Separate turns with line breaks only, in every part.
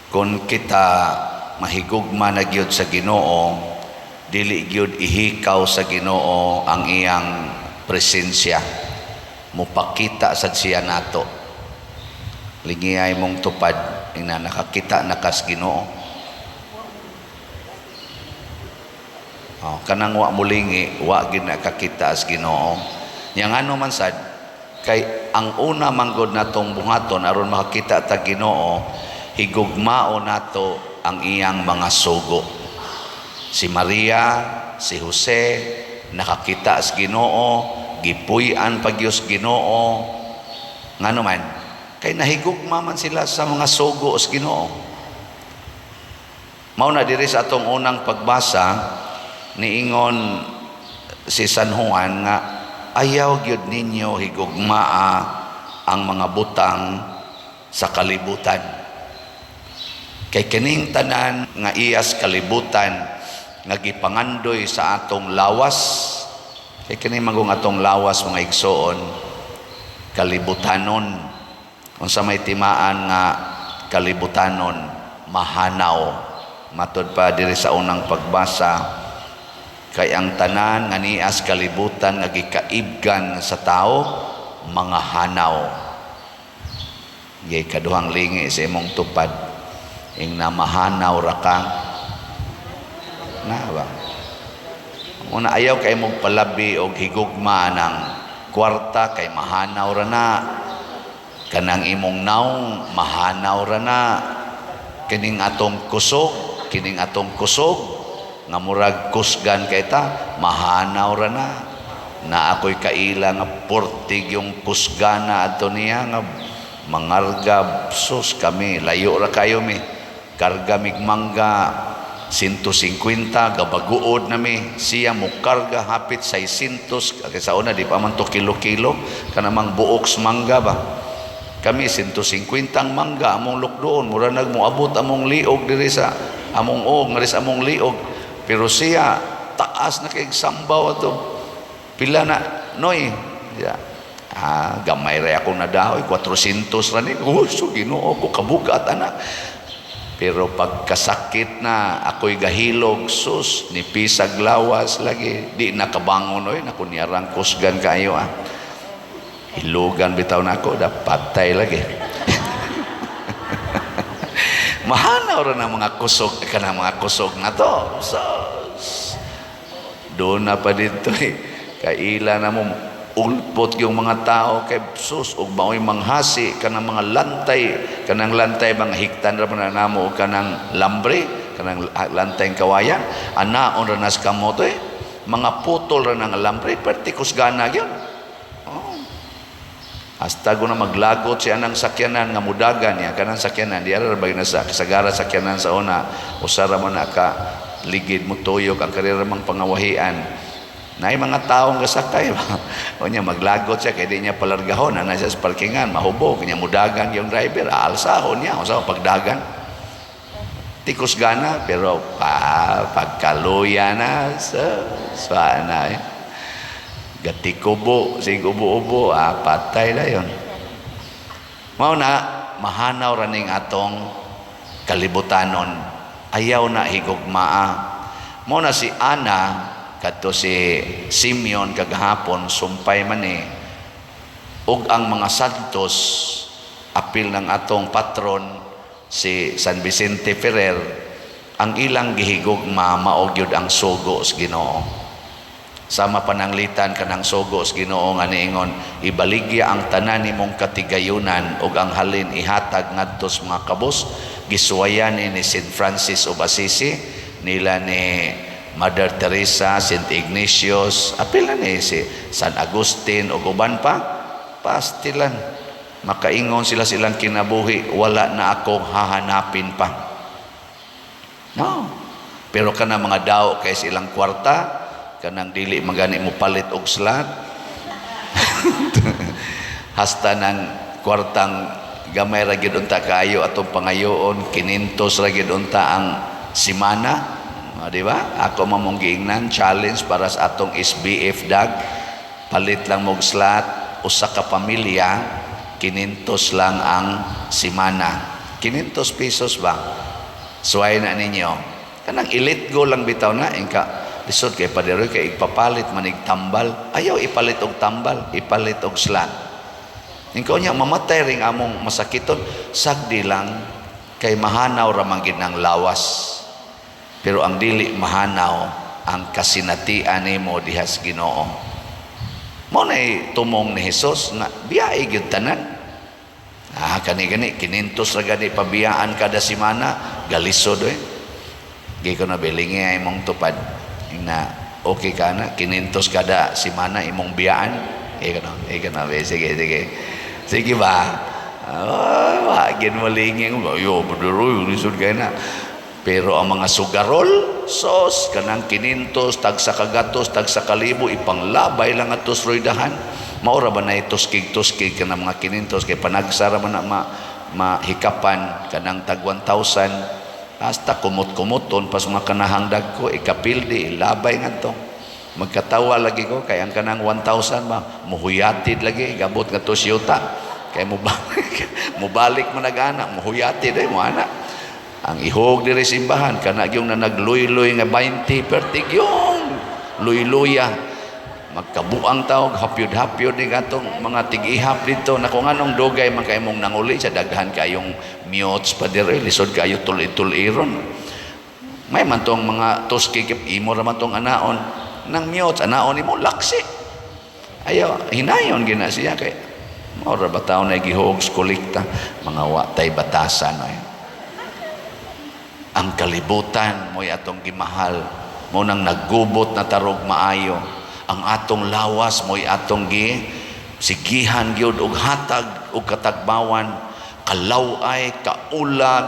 Kung kita mahigugma na gyud sa Ginoo, dili gyud ihikaw sa Ginoo ang iyang presensya. Mupakita sad siya nato. Lingiyay mong tupad ina nakakita na kas Ginoo. Oh, kanang wa mulingi, wa gid nakakita as Ginoo. Nya ngano man sad, kay ang una manggod natong buhaton aron makakita ta Ginoo, higugmao nato ang iyang mga sugo. Si Maria, si Jose nakakita sa Ginoo, gipuy-an pa gyud sa Ginoo. Ngano man? Kay nahigugma man sila sa mga sugo sa Ginoo. Mao na diri sa atong unang pagbasa, niingon si San Juan nga ayaw gyud ninyo higugmaa ang mga butang sa kalibutan. Kay kining tanan nga iyas kalibutan nga gipangandoy sa atong lawas, kay kini magong atong lawas, mga igsoon, kalibutanon. Unsa may timaan nga kalibutanon? Mahanaw. Matod pa diri sa unang pagbasa, kay ang tanan nga nias kalibutan nga gikaibgan sa tao, mga hanaw. Gay kaduhang lingi sa imong tupad, ing na mahanaw ra ka na ba? Una, ayaw kay mong palabi og higugma ng kwarta kay mahanaw ra na. Kanang imong naong, mahanaw ra na. Kining atong kusog, kining atong kusog nga murag kusgan kay ta, mahanaw ra na. Na ako'y kaila nga portig yung kusgana adto niya nga mangarga, sus, kami layo ra kayo mi. Karga mig mangga 150, gabaguod na mi. Siya mo karga hapit 600, kay sa una di pa man to kilo-kilo, kanamang buok sa mangga ba. Kami 150 ang mangga among lukdoon, mura nag moabot among liog diri sa among og ngari sa among liog. Pero siya taas na kay sambaw ato. Pila na noy? Ya. Ah, gamay ra akong nadahoy, 400 ra ni. Oh, so Ginoo ko, kabugat ana. Pero pagkasakit na ako'y gahilog, sus, ni pisag lawas lagi, di nakabangon oy, nakunyarang kusgan kayo ah. Hilugan bitaw nako, da patay lagi. Mahanaw ra ng mga kusog, kanang mga kusog na to. Sus. Doon na pa dito eh. Kaila na mo ulpot yung mga tao kay sus, ug mao'y manghasi kanang mga lantay, kanang lantay mga hiktan ra man namo og kanang lambre, kanang lantay kawayan, anaon ra nas kamot eh, mga putol ra ng alambre, perti kusgana gyud. Oh. Hasta na maglagot siya ng sakyanan nga mudagan niya kanang sakyanan, di ara ba na sa kasagara sakyanan sa una, usara man na ka ligid mo tuyok ang karera mang pangawahian. Naay mga taong gasakay ba? O niya, maglagot siya kay di niya palargahon, ana siya sa parkingan, mahubog, niya mudagan yung driver, aalsahon niya, usa pagdagan. Tikos gana, pero pa, pagkaluya na, sa na eh. Gatikubo, sig ubo-ubo, ah, patay na yon. Mao na, mahanaw raning atong kalibutanon. Ayaw na higugmaa. Mao na si Ana, kadto si Simeon kagahapon, sumpay man eh. Ug ang mga santos, apil ng atong patron, si San Vicente Ferrer, ang ilang gihigugma mao gyud ang sugo sa Ginoo. Sama pananglitan kanang sugo sa Ginoo nga niingon, ibaligya ang tanan nimong katigayunan ug ang halin ihatag ngadto sa mga kabus. Gisuwayan ni Saint Francis of Assisi, nila ni Mother Teresa, Saint Ignatius, apil na ni si San Agustin ug uban pa. Pastilan makaingon sila silang kinabuhi, wala na akong hahanapin pa. No. Pero kana mga daw kay silang kwarta, kanang dili magani mo palit og slot. Hasta nang kwartang gamay ra gyud unta kaayo atong pangayoon, 500 ra gyud unta ang simana. Ah, di ba? Ako mamong giingnan challenge para sa atong SBF dag. Palit lang mog slot, usa ka pamilya, 500 lang ang simana. 500 pesos ba? Suway na ninyo. Kanang i-let go lang bitaw na ingka lisod kay padero kay ipapalit manig tambal. Ayaw ipalit og tambal, ipalit og slot. Ingka niya mamatay ring among masakiton, sagdi lang kay mahanaw ra man gid ang lawas. Pero ang dili mahanaw ang kasinatian nimo diha sa Ginoo. Mao nay tumong ni Hesus nga biyae gyud tanan. Ah, kani gani 500 ra gani pabiyaan kada semana, galisod eh. Gi ko na bilingi ay imong tupad. Na okay ka na 500 kada semana imong biyaan. Ikaw na, be. Sige, sige. Sige ba? Oh, wa gid mo lingi yo padero lisod kay na. Pero ang mga sugarol, sos, kanang 500, tag sa kagatos, tag sa kalibo, ipanglabay lang ato sa roydahan. Maura ba na ituskig-tuskig ka ng mga 500, kay panagsara man na mahikapan, kanang tag 1,000, hasta kumot-kumuton, pas mga kanahang dagko, ikapildi, ilabay nga to. Magkatawa lagi ko, kay ang kanang 1,000 ba, muhuyatid lagi, gabot nga to siyuta. Kay mubalik mo nag-ana, muhuyatid ay mo ana. Ang ihog diri simbahan kana gyung na nagluy-luy nga 20 pertig yung luy-luya, magkabuang tawag hapyod-hapyod ni katong mga tig-ihap dito na kung anong dugay man kay mong nanguli sa daghan kayong mutes pa diri, lisod kayo tul-tuliron. May man tong mga tuskig, imo ra man tong anaon nang mutes, anaon nimo laksi. Ayo hinayon gina siya kay mao ra ba taon na gihog sa kolekta, mga wa tay batasan ay. Ang kalibutan mo'y atong gimahal, mo nang naggubot na tarog maayo. Ang atong lawas mo'y atong gi sigihan gyud og hatag og katagbawan, kalaway, kaulag,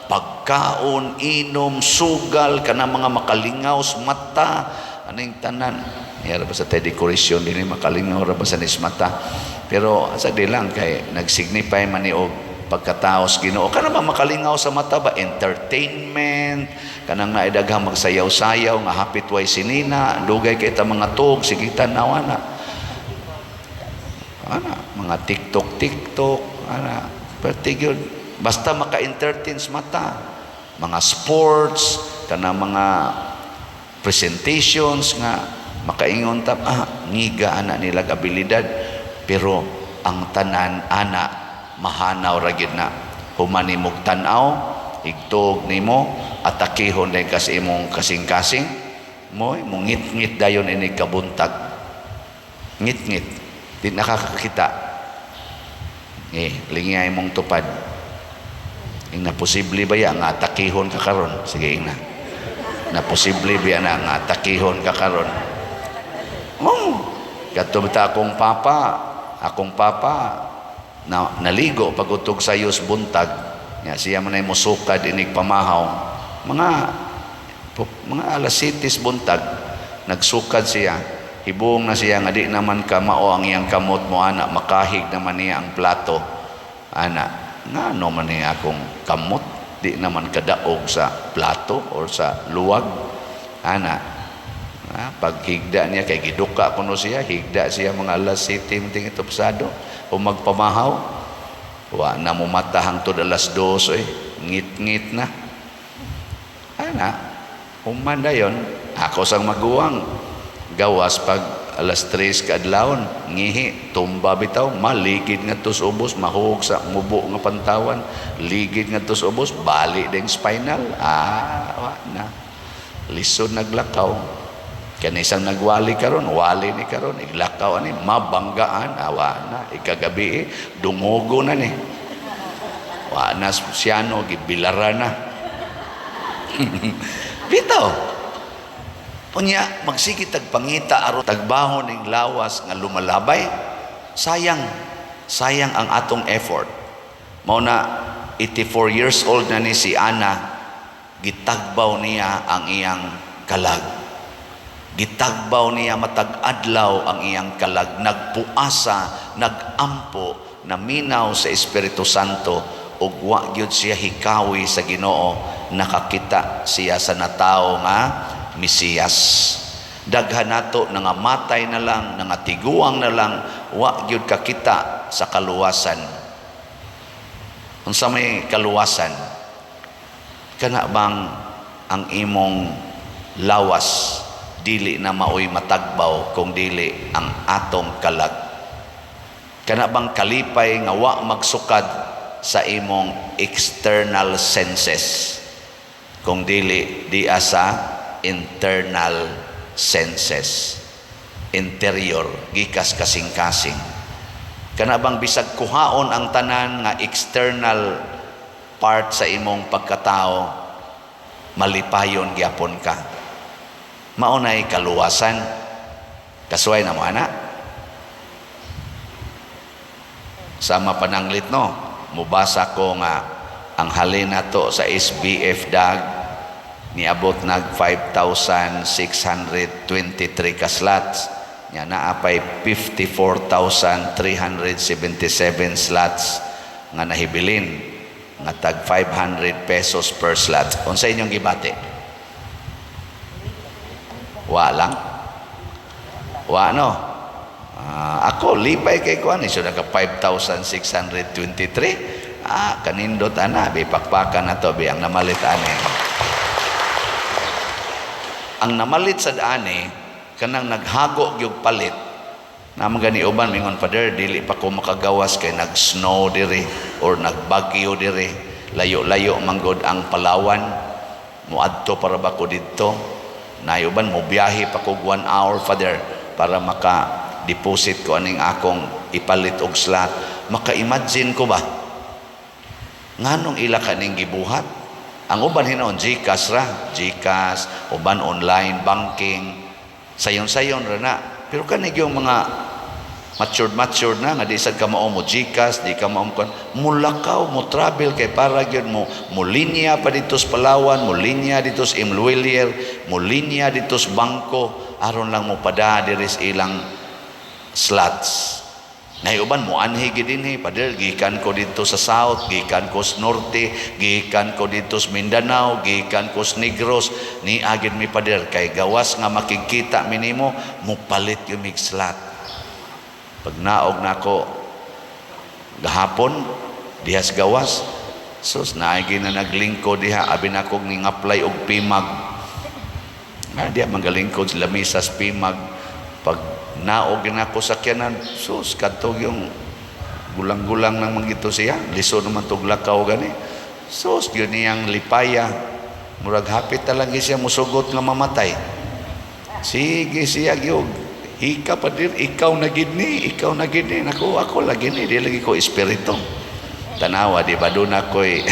pagkaon, inom, sugal, kana mga makalingaw sa mata, aning tanan. Niya ra ba sa tay dekorasyon dinhi, makalingaw ra ba sa nis mata. Pero sa di lang kay nagsignify man ni og pagkatao sa Ginoo. Kana ba makalingaw sa mata ba, entertainment, kanang naidaghang magsayaw-sayaw nga hapit way sinina, dugay kay ta mga tug sige tan-awa na. Ana, mga TikTok TikTok, ana, perti gyud basta maka-entertain sa mata. Mga sports, kana mga presentations nga makaingon ta, ah, ngiga ana nilag abilidad, pero ang tanan ana mahanaw ra gyud na. Human nimog tan-aw, igtuog nimo, atakihon din kas imong kasing-kasing mo, mungit-ngit dayon ini kabuntag, ngit-ngit di nakakakita eh. Lingay imong tupad, ing na posible ba ya nga atakihon ka karon? Sige, ing na na posible ba na nga atakihon ka karon? Oh, kadto ta akong papa na naligo pagutog sa sayos buntag nga siya man ay musukad inig pamahaw, mga alas 7 buntag nagsukad siya. Hibong na siya nga di naman kamao ang iyang kamot mo ana, makahig naman niya ang plato ana. Ngano man niya akong kamot di naman kadaog sa plato or sa luwag ana? Ah, paghigda niya kay giduka kuno siya, higda siya mga alas 7 ting ito pasado o magpamahaw. Wa na mo mata hangtod alas 2 eh, ngit-ngit na. Ana, human dayon, ako sang maguwang gawas pag alas 3 kaadlawon, ngihi, tumba bitaw, maligid nga tos ubos, mahug sa mubo nga pantawan, ligid nga tos ubos, bali ding spinal. Ah, wa na. Lisod naglakaw. Kanisang nagwali karon, wali ni karon, iglakaw ani mabanggaan, awa na, ikagabi eh, dungogo na ni. Wa na siyano, gibilara na. Bitaw. Unya, magsige tagpangita aron tagbahon ning lawas nga lumalabay. Sayang, sayang ang atong effort. Mao na 84 years old na ni si Ana, gitagbaw niya ang iyang kalag. Gitagbaw niya matag adlaw ang iyang kalag, nagpuasa, nagampo, naminaw sa Espiritu Santo ug wa gyud siya hikawi sa Ginoo. Nakakita siya sa natawo nga Mesiyas. Daghan nato nangamatay na lang, nangatiguang na lang, wa gyud kakita sa kaluwasan. Unsa may kaluwasan? Kana bang ang imong lawas dili na maoy matagbaw kung dili ang atong kalag? Kana bang kalipay nga wa magsukad sa imong external senses kung dili dia sa internal senses, interior, gikas kasing-kasing? Kana bang bisag kuhaon ang tanan nga external part sa imong pagkatao, malipayon gyapon ka? Mao nay kaluwasan. Kasuway na mo ana. Sama pananglit, no, mubasa ko nga ang halin nato sa SBF DAG niabot nag 5,623 ka slots nya, naa pay 54,377 slots nga nahibilin nga tag 500 pesos per slot. Unsa inyong gibati? Wa lang, wa, no? Ah, ako lipay kay ko ani, so naka 5,623. Ah, kanindot ana bi, pakpakan na to bi ang namalit ani. Ang namalit sad ani kanang naghago gyud palit na man gani. Uban mingon, "Father, dili pa ko makagawas kay nag-snow diri or nagbagyo diri, layo-layo manggod ang Palawan, muadto para ba ko didto?" Naay uban, "Mo biyahe pa ko 1 hour, Father, para maka deposit ko aning akong ipalit og slot." Maka-imagine ko ba nganong ila kaning gibuhat? Ang uban hinuon GCash ra, GCash, uban online banking, sayon-sayon ra na. Pero kani yung mga matured matured na nga di sad ka mao mo GCash, di ka mao kon mulakaw, mo travel kay para gyud mo mo linya pa dito sa Palawan, mo linya dito sa M Lhuillier, mo linya dito sa bangko aron lang mo pada diri sa ilang slots. Nay uban mo anhi gid dinhi, "Pader, gikan ko dito sa South, gikan ko sa Norte, gikan ko dito sa Mindanao, gikan ko sa Negros, ni agid mi, Pader, kay gawas nga makikita mi nimo, mupalit yung mig slot." Pag naog nako gahapon dihas gawas, sus, naagi na naglingkod diha, abi nako ning apply og PMAG. Ah, diha mangalingkod sila misas PMAG. Pag naog na ako sakyanan, sus, kadto yung gulang-gulang nang mangito siya, lisod naman tog lakaw gani. Sus, yun niyang lipaya. Murag hapit talaga siya musugot nga mamatay. Sige siya gyud. "Hika pa din, ikaw na gid ni, ikaw na gid ni." "Naku, ako lagi ni, di lagi ko espiritu." Tanawa, di ba doon ako'y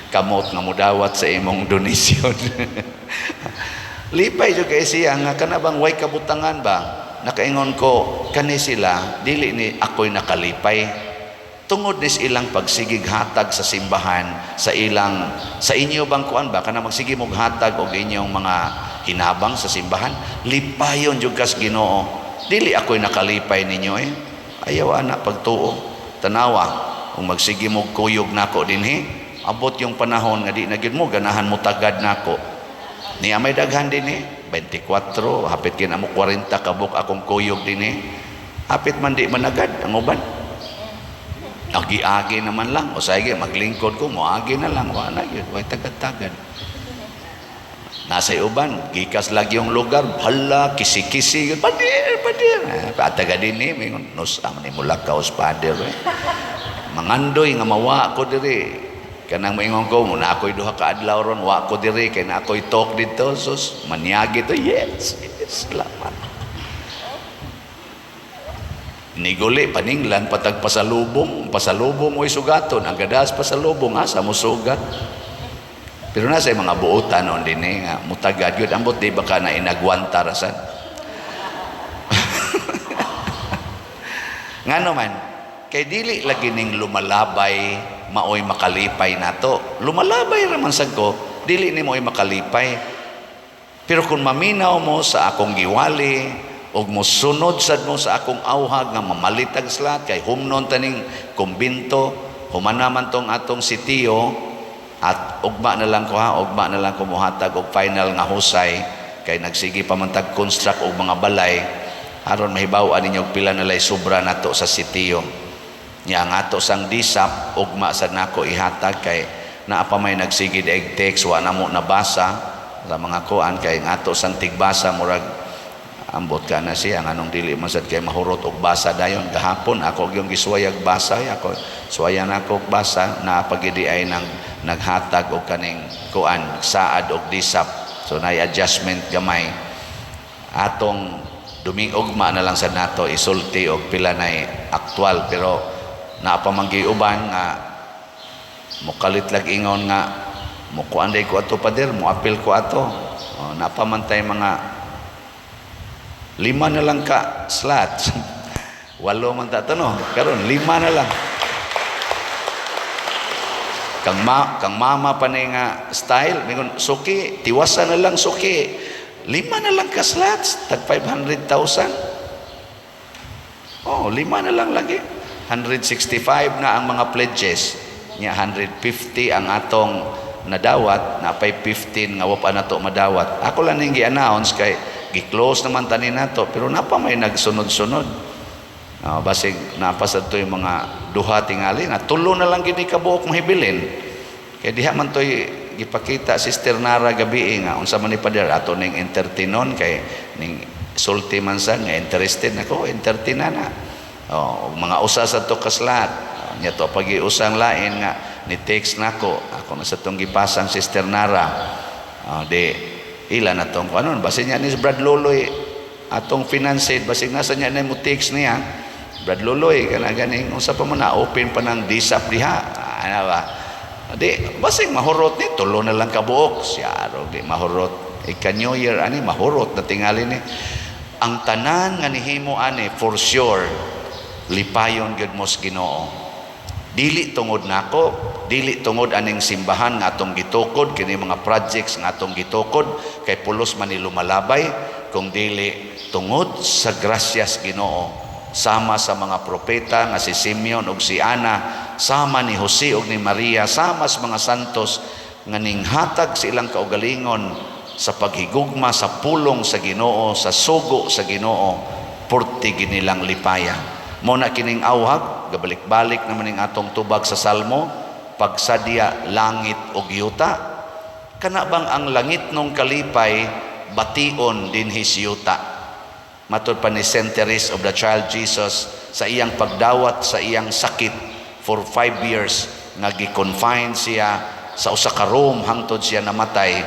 kamot nga mudawat sa imong donasyon. Lipay jud kay siya nga kana bang way kabutangan ba? Nakaingon ko kani sila, dili ni ako'y nakalipay tungod nis ilang pagsigig hatag sa simbahan, sa ilang, sa inyo bang kuan ba, kana magsige mog hatag og inyong mga hinabang sa simbahan, lipayon jud kas Ginoo. Dili ako'y nakalipay ninyo eh. Ayaw ana pagtuo. Tanawa kung magsige mog kuyog nako dinhi, abot yung panahon nga di na gyud mo ganahan mo tagad nako. Niya may daghan dinhi, 24, hapit kin amo 40 kabuk akong kuyog dinhi. Hapit man di managad ang uban. Agi-agi naman lang. O sige, maglingkod ko, moagi na lang. Wala na yun, way tagad-tagad. Nasa uban, gikas lagi yung lugar, hala, kisi-kisi, "Pader, pader." Eh, pataga din eh, mingon, "Nus, amo ni mulakaw sa pader." Eh. Mangandoy nga mawa ko diri. Kanang moingon ko, muna ako'y duha ka adlaw ron, wa ko diri, kay na ako'y talk dito, sus, manyagi to, Yes, salamat." Niguli, paninglan, patag pasalubong, pasalubong mo'y sugaton, ang gadas pasalubong, asa mo sugat? Pero nasa mga buotan noon din eh, nga, mutagad yun, ambot di ba ka na inagwanta rasan? Nga naman, kay dili lagi ning lumalabay, maoy makalipay nato. Lumalabay raman sad ko, dili ni mo'y makalipay. Pero kung maminaw mo sa akong giwali, og mosunod sad mo sa akong awhag nga mamalitag slot kay humnon taning kumbinto, humana man tong atong sitiyo at ugma na lang ko ha, ugma na lang ko mohatag og final nga husay kay nagsige pa man tag construct og mga balay aron mahibaw-an ninyo og pila na lay sobra nato sa sitiyo. Nya ang ato sang DSAP, ugma sad nako ihatag kay naa pa may nagsigid eg text, wa na mo nabasa sa mga kuan, kay ang ato sang tigbasa murag ambot ka na siya nganong dili man sad kay mahurot og basa dayon. Gahapon ako gyung gisuwayag basa, ako suwayan ako og basa na pagidi ay nang naghatag og kaning kuan, saad og DSAP, so nay adjustment gamay. Atong duming ugma na lang sad nato isulti og pila nay aktual, pero naa pa man uban nga mokalit lag ingon nga mukuan day ko ato, pader, moapil ko ato. Oh, naa pa man tay mga lima na lang ka slots. Walo man ta no, karon lima na lang. Kang mama pa ni nga style mingon, "Suki, tiwasan na lang, suki." Lima na lang ka slots, tag 500,000. Oh, lima na lang lagi. 165 na ang mga pledges nya, 150 ang atong nadawat, napay 15 nga wa pa nato madawat. Ako lang ning gi-announce kay gi-close naman tani nato, pero napa may nagsunod-sunod. Oh, basig napa sad to yung mga duha tingali na tulo na lang gini kabuok mahibilin. Kay diha man toy gipakita Sister Nara gabi nga unsa man ni pader ato ning entertainon, kay ning sulti man sa nga interested nako, entertain na na. Oh, mga usa sa to ka slot. Oh, nya to pag-iusang lain nga ni text nako, ako na sa tong gipasang Sister Nara. Oh, di ila na tong ano, basin niya ni Brad Loloy atong finance, basig nasa niya na mo text niya Brad Loloy kana ganing unsa pa man na open pa ng DSAP diha, ano ba di basig mahurot ni tulo na lang kabuok siya. Di mahurot ika New Year ani, mahurot na tingali ni ang tanan nga nihimo ani. For sure lipayon gyud mo sa Ginoo, dili tungod nako, dili tungod aning simbahan nga atong gitukod, kini mga projects nga atong gitukod, kay pulos man ni lumalabay, kung dili tungod sa grasyas Ginoo, sama sa mga propeta nga si Simeon ug si Ana, sama ni Jose ug ni Maria, sama sa mga santos nga ninghatag sa ilang kaugalingon sa paghigugma sa pulong sa Ginoo, sa sugo sa Ginoo, purti ginilang lipaya. Mo na kining awhag, gabalik-balik naman ning atong tubag sa Salmo, pagsadya langit ug yuta. Kana bang ang langit nung kalipay bation dinhi sa yuta? Matod pa ni Saint Therese of the Child Jesus, sa iyang pagdawat sa iyang sakit for 5 years nga gi-confine siya sa usa ka room hangtod siya namatay,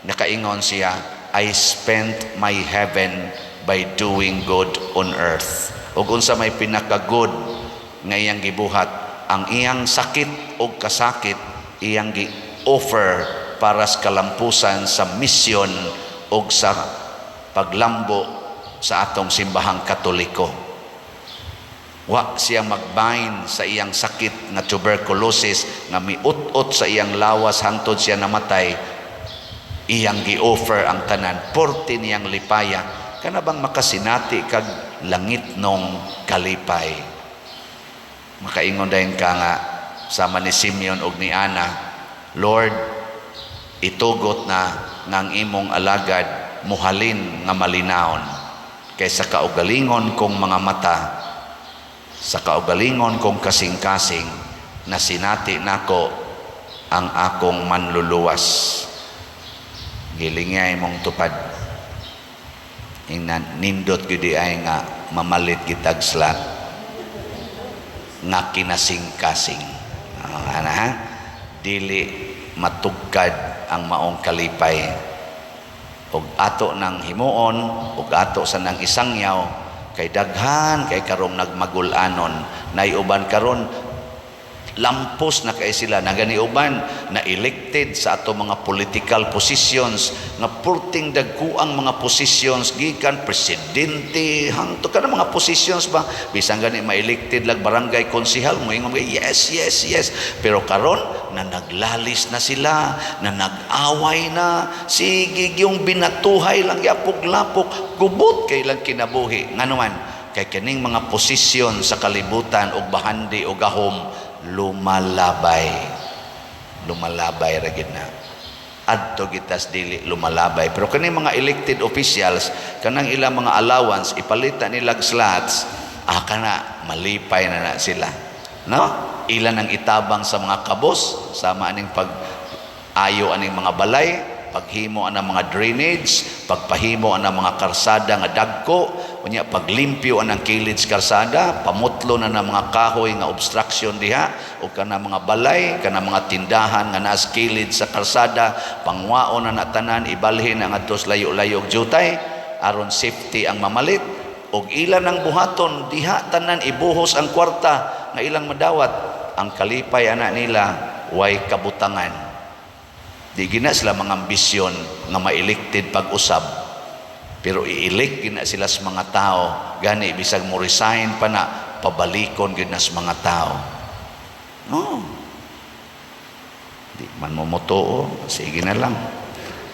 nakaingon siya, "I spent my heaven by doing good on earth." Ug unsa may pinaka-good nga iyang gibuhat? Ang iyang sakit og kasakit iyang gi-offer para sa kalampusan sa misyon og sa paglambo sa atong Simbahang Katoliko. Wa siya magbain sa iyang sakit nga tuberculosis nga miut-ut sa iyang lawas hangtod siya namatay. Iyang gi-offer ang tanan, porte niyang lipaya. Kana bang makasinati kag langit nong kalipay, makaingon dayon ka nga sama ni Simeon ug ni Ana, "Lord, itugot na nga ang imong alagad muhalin nga malinawon, kay sa kaugalingon kong mga mata, sa kaugalingon kong kasing-kasing, nasinati nako ang akong Manluluwas." Gilingay mong tupad. Ingnan nindot gyud ay nga mamalit kitag slot nga kinasing-kasing. Ah, ana ha? Dili matugkad ang maong kalipay. Ug ato nang himuon ug ato sa nang isangyaw, kay daghan kay karong nagmagul-anon, nay uban karon lampos na kay sila nagani, uban na elected sa ato mga political positions nga purting dagkuang mga positions, gikan presidente hangtod kana mga positions ba. Bisan gani ma-elected lag barangay konsehal, moingon yes." Pero karon na naglalis na sila, na nag-away na, sige yung binatuhay lang yapog-lapok, gubot kay lang kinabuhi. Ngano man? Kay kining mga posisyon sa kalibutan og bahandi o gahom lumalabay, lumalabay ra gid na. Adto gitas dili lumalabay, pero kaning mga elected officials, kanang ilang mga allowance ipalitan nila slots, ah, kana malipay na na sila. No? Ilan ang itabang sa mga kabos sama aning pag ayo aning mga balay, paghimo ang mga drainage, pagpahimo ang mga karsada nga dagko, unya paglimpyo ang kilid sa karsada, pamutlo na ng mga kahoy nga obstruction diha, o kana mga balay, kana mga tindahan nga naas kilid sa karsada, pangwaon na na tanan, ibalhin ang adtos layo-layo og jutay aron safety ang mamalit. Og ilan ang buhaton diha tanan, ibuhos ang kwarta nga ilang madawat. Ang kalipay ana nila, way kabutangan. Di gina sila mga ambisyon nga ma-elected pag-usab. Pero i-elect gina sila sa mga tao. Gani bisag mo resign pa na, pabalikon gid na sa mga tao. No. Di man mo motuo, sige na lang.